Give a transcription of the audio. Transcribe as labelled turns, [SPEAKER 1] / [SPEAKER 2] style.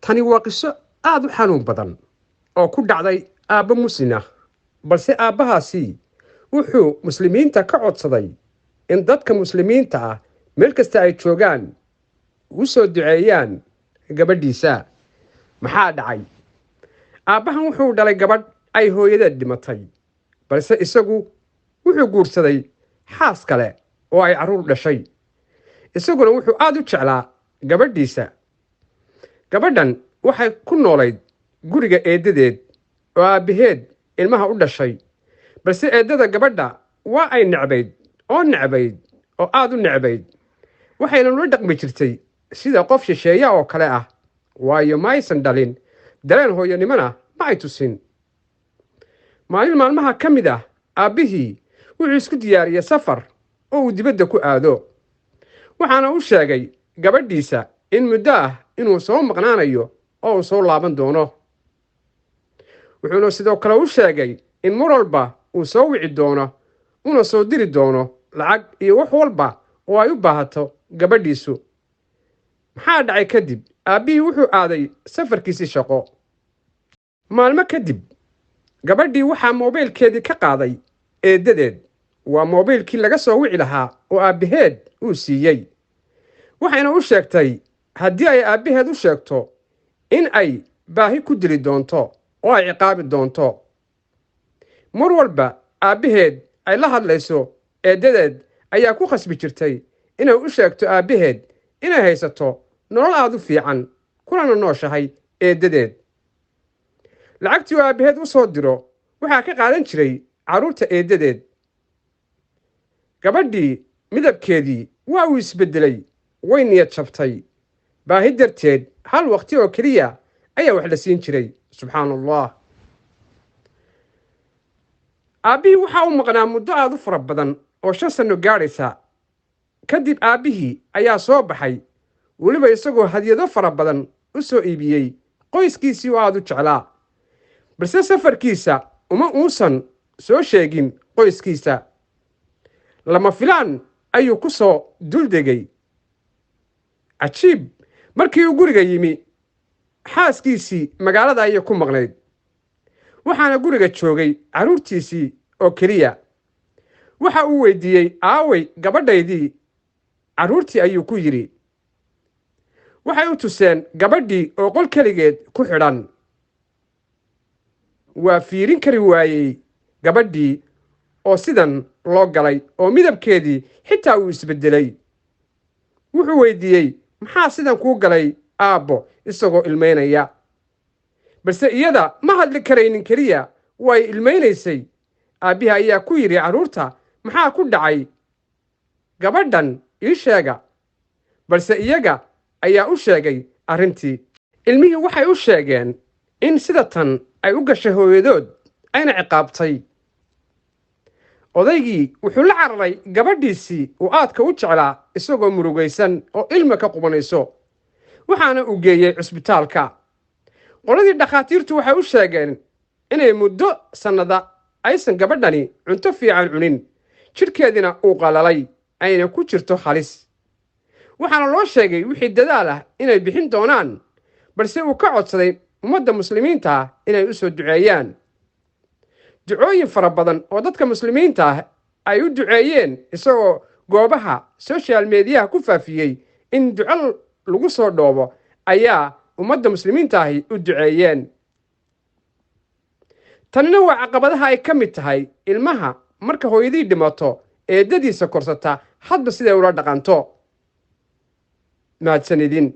[SPEAKER 1] Tani waa qiso aad u xanuun badan oo ku dhacday aabbo Muslim ah, balse aabbahaasi wuxuu Muslimiinta ka codsaday in dadka Muslimiinta ah meel kasta ay joogaan u soo duceeyaan gabadhiisa. Maxaa dhacay? Aabbahan wuxuu dhalay gabadh ay hooyadeed dhimatay, balse isagu wuxuu guursaday xaas kale oo ay carruur dhashay. Isaguna wuxuu aad u jeclaa gabadhiisa. Gabadhan waxay ku noolayd guriga eeddadeed oo aabbaheed ilmaha u dhashay, balse eeddada gabadha waa ay necbayd oo necbayd oo aad u necbayd, waxayna ula dhaqmi jirtay sida qof shisheeya oo kale ah, waayo ma aysan dhalin, dareen hooyanimona ma ay tusin. Maalin maalmaha ka mid ah, aabbihii wuxuu isku diyaariyey safar oo uu dibadda ku aado, waxaana u sheegay gabadhiisa in muddo ah inuu soo maqnaanayo oo uu soo laaban doono. Wuxuuna sidoo kale u sheegay in mar walba uu soo wici doono una soo diri doono lacag iyo wax walba oo ay u baahato gabadhiisu. Maxaa dhacay kadib? Aabbihii wuxuu aaday safarkiisii shaqo. Maalmo kadib, gabadhii waxaa moobaylkeedii ka qaaday eeddadeed. Waa moobaylkii laga soo wici lahaa oo aabbaheed uu siiyey, waxayna u sheegtay haddii ay aabbaheed u sheegto in ay baahi ku dili doonto oo ay ciqaabi doonto. Mar walba aabbaheed ay la hadlayso eeddadeed ayaa ku khasbi jirtay inay u sheegto aabbaheed inay haysato nolol aad u fiican, kulana nooshahay eeddadeed. Lacagtii uu aabbaheed u soo diro waxaa ka qaadan jiray carruurta eeddadeed. Gabadhii midabkeedii waa uu isbeddelay, way niyad jabtay baahi darteed. Hal waqti oo keliya ayaa wax la siin jiray. Subxaana Allah! Aabbihii waxaa u maqnaa muddo aad u fara badan oo 5 sanno gaadhaysa. Kadib aabbihii ayaa soo baxay, weliba isagoo hadiyado fara badan u soo iibiyey qoyskiisii oo aad u jeclaa, balse safarkiisa uma uusan soo sheegin qoyskiisa. Lama filaan ayuu ku soo duldegay. Cajiib! Markii uu guriga yimi, xaaskiisii magaalada ayay ku maqnayd, waxaana guriga joogay carruurtiisii oo keliya. Waxa uu weydiiyey: "Aaway gabadhaydii?" Carruurtii ayuu ku yidhi. Waxay u tuseen gabadhii oo qol keligeed ku xidhan. Waa fiirin kari waayey gabadhii oo sidan loo galay oo midabkeedii xitaa uu isbeddelay. Wuxuu weydiiyey: "Maxaa sidan kuu galay, aabbo?" isagoo ilmaynaya, balse iyada ma hadli karaynin, keliya way ilmaynaysay. Aabbihii ayaa ku yidhi carruurta: "Maxaa ku dhacay gabadhan? Ii sheega." Balse iyaga ayaa u sheegay arrintii. Ilmihii waxay u sheegeen in sida tan ay u gashay hooyadood ayna ciqaabtay. Odaygii wuxuu la cararay gabadhiisii uu aadka u jeclaa, isagoo murugaysan oo ilma ka qubanayso, waxaana uu geeyey cusbitaalka. Qoladii dhakhaatiirtu waxay u sheegeen inay muddo sannada aysan gabadhani cunto fiican cunin, jidhkeediina uu qalalay, ayna ku jirto halis. Waxaana loo sheegay wixii dadaal ah inay bixin doonaan, balse uu ka codsaday ummadda Muslimiinta ah inay u soo duceeyaan. Ducooyin fara badan oo dadka Muslimiinta ah ay u duceeyeen, isagoo goobaha social mediaha ku faafiyey in duco lagu soo dhoobo, ayaa ummadda Muslimiinta ahi u duceeyeen. Tanina waa caqabadaha ay ka mid tahay ilmaha marka hooyadii dhimato eeddadiisa korsata hadba siday ula dhaqanto. Mahadsanidin.